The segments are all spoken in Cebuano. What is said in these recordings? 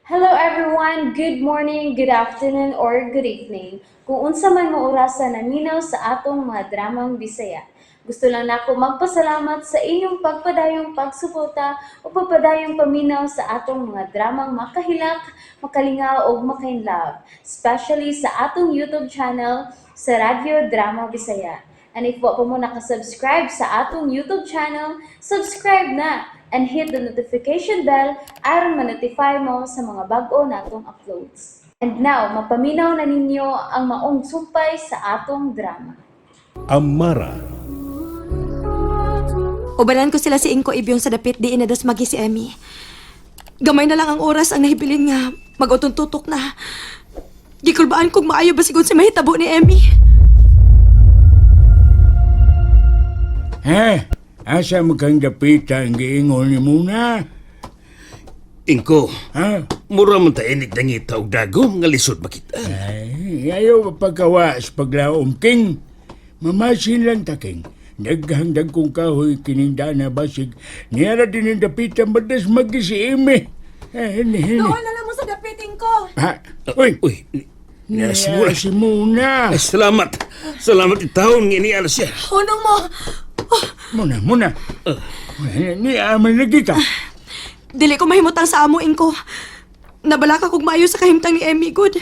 Hello everyone! Good morning, good afternoon, or good evening. Kung unsa man mo orasa naminaw sa atong mga dramang Bisaya. Gusto lang nako magpasalamat sa inyong pagpadayong pagsuporta o pagpadayong paminaw sa atong mga dramang makahilak, makalingaw ug makainlove, especially sa atong YouTube channel sa Radyo Drama Bisaya. And if wa pa mo nakasubscribe sa atong YouTube channel, subscribe na and hit the notification bell aron ma-notify mo sa mga bag-o natong uploads. And now, mapaminaw na ninyo ang maong sumpay sa atong drama. Amara. Ubanan ko sila si Ingko Ibyong sa dapit diin na dasmagi si Emmy. Gamay na lang ang oras ang nahibilin nga mag-utong tutok na. Gikulbaan kong maayo ba sigon si mahitabo ni Emmy. Ha? Asa mo kang dapita ang giingon ni muna? Ingko, Ha? mura man ta inig nangita og dagom nga lisod makita. Ay, ayaw pagkawa sa paglaom, King. Mamasin lang ta, King. Naghangdag kong kahoy kininda na basig. Niyara din ang dapita madas magi si Ime. Eh, hini, hini. Doon na lang mo sa dapit, Ingko. Ha? Uy! Uy, niya si Muna. Niya si Muna. Ay, salamat. Salamat itawon nga niya na siya. Hunong mo. Muna, muna. Ni aman lagi ka. Dili ko mahimutang sa amo, Ingko. Nabalaka kog maayo sa kahimtang ni Emmy, good.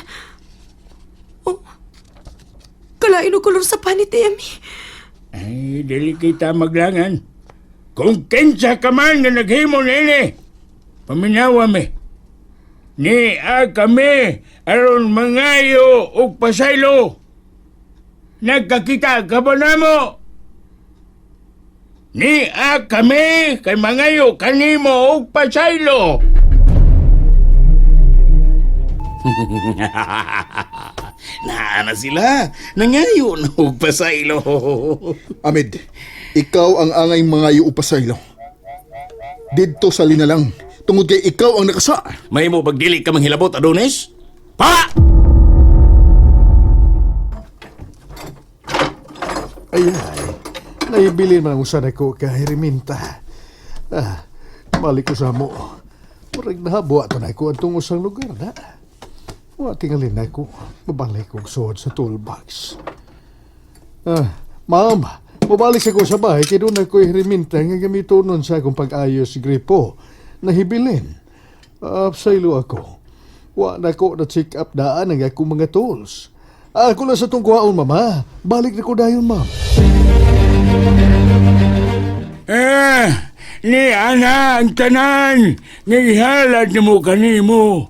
Oh, kalain og kolor sa panit ni Emmy. Ay, dili kita maglangan. Kung kinsa ka man nga naghimo nini, paminawa mi. Ni a kami aron mangayo og pasaylo. Nagkakita ka ba namo? Ni a kami kay mangayo kanimo og pasaylo. Naa na sila. Nangayo na og pasaylo. Amid, ikaw ang angay mga pasaylo. Didto sa linalang, tungod kay ikaw ang nakasa. May mo pagdili ka manghilabot, Adonis? Pa! Ay, ay. Naibilin man ang usa nako ka Herminta. Ah, balik ko sa mo. Murag nahabuwa to na ko atong usang lugar na. Wa tingalin na ko. Mabalik kong suod sa toolbox. Ah, ma'am, mabalik sa ko sa bahay kay doon ako Herminta nga gamitonon sa akong pag-ayos gripo. Nahibilin. Ah, saylo ako. Wa na ko na check up daan ang akong mga tools. Ako lang sa tong kuhaon, mama. Balik na ko dayon, ma'am. Eh, ni ana ang tanan nga ihalad nimo kanimo.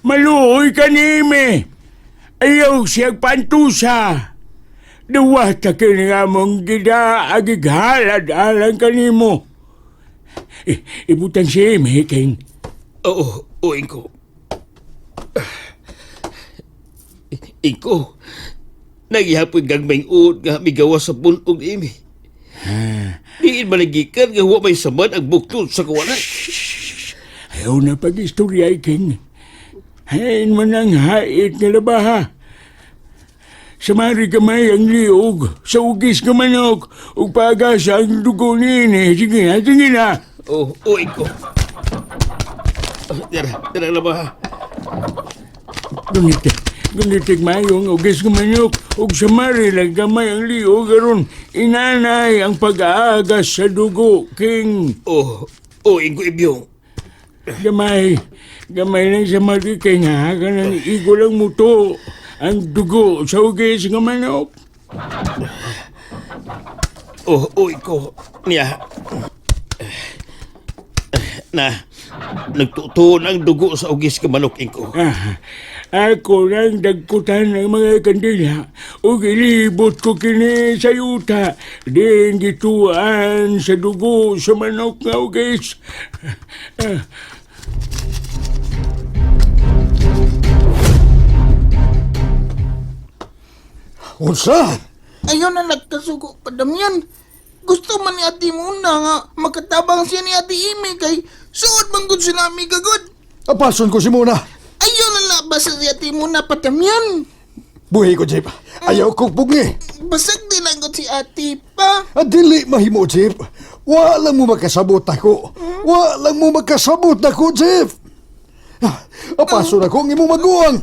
Maluoy kanimi. Ayaw siyag pantusa. Duwa ta kini nga mong gida agighalad alang kanimo. Eh, ibutang si Amy, King. Oo, oo, Ingko. Ingko, nagyapon gagmayng uod nga migawa sa bunog ni Amy. Diin maligikan nga huwa may saman ang buktod sa kawalan. Ayaw na pag-istorya, King. Hain man ang hait nga labaha. Samari gamay ang liog, sa ugis nga manok, ug pagasa ang dugo niini. Sige na, sige na. Oo, oh, Ingko. Ah, Dara, dara laba. Gunit, gunitig mayong ugis nga manok, ug samari lang gamay ang liog aron inanay ang pag-aagas sa dugo, King. Oo, oh, Ingko Ibyong. Gamay, gamay lang sa mari kay nga kanang igo lang muto ang dugo sa ugis nga manok. Oo, oh, Ingko. Niya. Na, nagtutuon ang dugo sa ugis ka manok, Ingko. Ah, ako lang dagkutan ng mga kandila ug ilibot ko kini sa yuta din gituan sa dugo sa manok nga ugis. Ah, Unsa? Ayaw na nagkasugo pa Damian. Gusto man ni Ate Muna nga makatabang siya ni Ate Ime kay suod man gud sila amiga gud. Apason ko si Muna. Ayaw na na basta si Ate Muna pa Damian. Buhi ko, Jeep. Ayaw kong pugngi. Basag din lang gud si Ate pa. Ah, dili mahimo, Jeep. Wa lang mo makasabot ako. Wa lang mo makasabot ako, Jeep. Ah, Apaso na ko ang imong maguwang.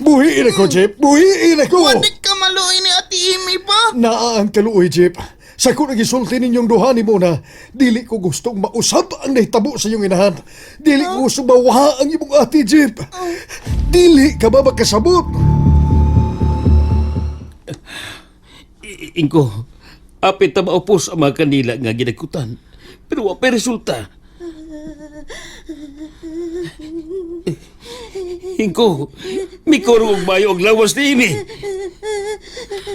Buhiin ako, Jeep. Buhiin ako. Wadik ka maluoy ni Ate Amy pa. Naa ang kaluoy, Jeep. Sa ko nagisulti ninyong duha ni Mona, dili ko gustong mausab ang nahitabo sa iyong inahan. Dili ko gustong mawaha ang imong ate, Jeep. Dili ka ba makasabot? Ingko, apit ta maupos ang mga kanila nga ginakutan. Pero wa pa'y resulta. Ingko, mikuro og bayo ang lawas ni Amy.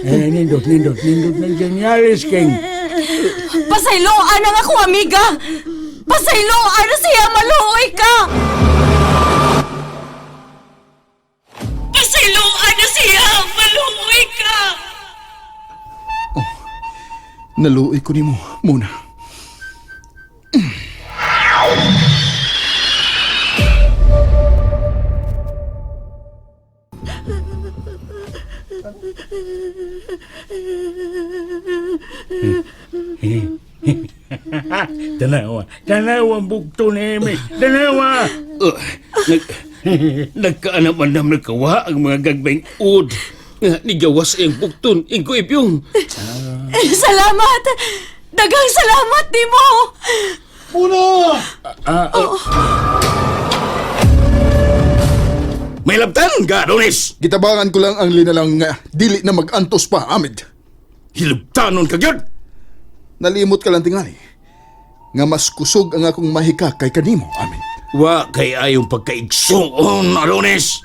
Eh, nindot, nindot, nindot ng senyales, King. Pasayloan ang ako, amiga! Pasayloan na siya, maluoy ka! Pasayloan na siya, maluoy ka! Naluoy ko nimo muna. Tanawa, tanawa ang bugto ni Amy. Tanawa! Nagkaanam-anam nagkawa ang mga gagbayng ud. Nga nigawas ang bukton, Ingko Ipyong. Salamat! Dagang salamat nimo! Muna! May labtan ka, Adonis! Gitabangan ko lang ang linalang nga dili na magantos pa, Amid. Hilabtanon ka gyud! Nalimot ka lang tingali. Nga mas kusog ang akong mahika kay kanimo, Amid. Wa kay ayong pagkaigsuon, Adonis!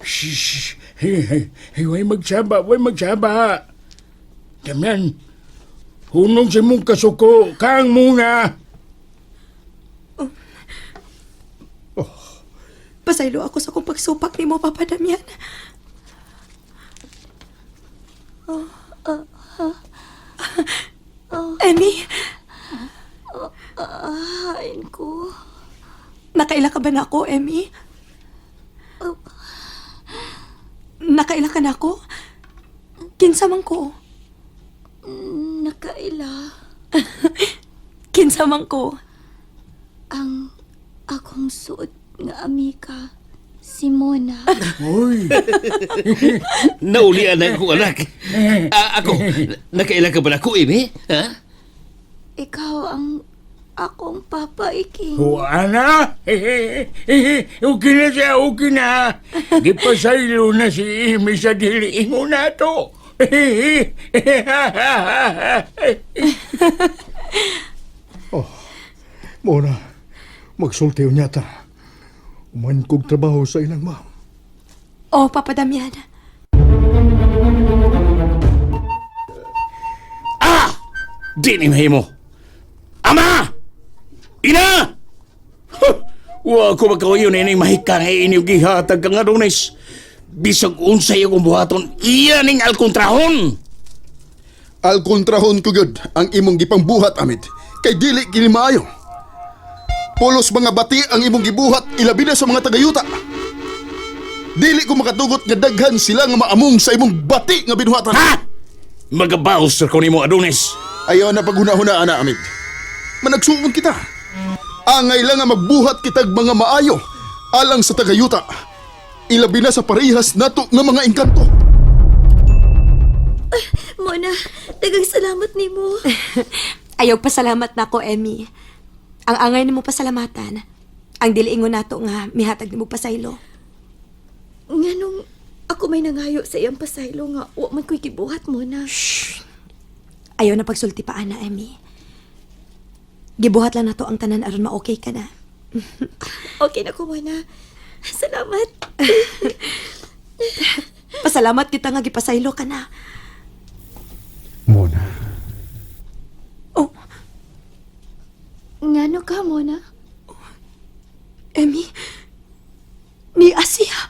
Shh! Hey, hey, hey, way magsaba, way magsaba. Damian, hunong sa mong kasuko, kang muna. Pasaylo ako sa kong pagsupak nimo, Papa Damian. Emmy, Hain ko. nakaila ka ba na ako, Emmy? Nakaila ka na ako? Kinsa man ko? Nakaila Kinsa man ko? ang akong suot nga amiga, si Mona. Uy, Naulian na akong anak. Ah, ako, nakaila ka ba na ako, Amy? Ha? Ikaw ang akong papa, Iking. Ana! Okay na siya, okay na. Gipasaylo na si Amy sa dili ingon na to. Muna, magsulti unya ta. Uman kog trabaho sa ilang ma'am. Oh, Papa Damian. Ah! Di ni mahimo. Ama! Ina! Huh! Wa ko magkawayon ining mahika nga inyong gihatag kang Adonis. Bisag unsay akong buhaton, iya ning alkontrahon. Alkontrahon ko gyud ang imong gipangbuhat, Amid. Kay dili kini maayo. Pulos mga bati ang imong gibuhat ilabi na sa mga tagayuta. Dili ko makatugot nga daghan sila nga maamong sa imong bati nga binuhatan. Ha? Magabaos sa ko nimo Adonis. Ayaw na paghuna-huna ana, Amid. Managsuon kita. Angay lang nga magbuhat kitag mga maayo alang sa tagayuta. Ilabi na sa parehas nato nga mga engkanto. Mona, dagang salamat nimo. Ayaw pasalamat na ako, Emmy. Ang angay nimo pasalamatan. Ang dili ingon nato nga mihatag nimo pasaylo. Nganong ako may nangayo sa iyang pasaylo nga wa man ko'y gibuhat, Mona. Ayaw na pagsulti pa ana, Emmy. Gibuhat lang nato ang tanan aron ma-okay ka na. Okay na ko, Mona. Salamat. Pasalamat kita nga gipasaylo ka na. Muna. Oh, Ngano ka, Mona? Emmy. Ni Asia.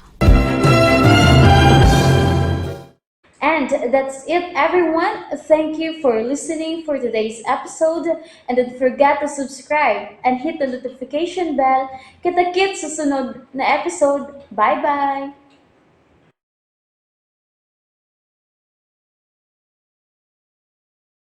And that's it, everyone. Thank you for listening for today's episode. And don't forget to subscribe and hit the notification bell. Kita-kits sa sunod na episode. Bye-bye!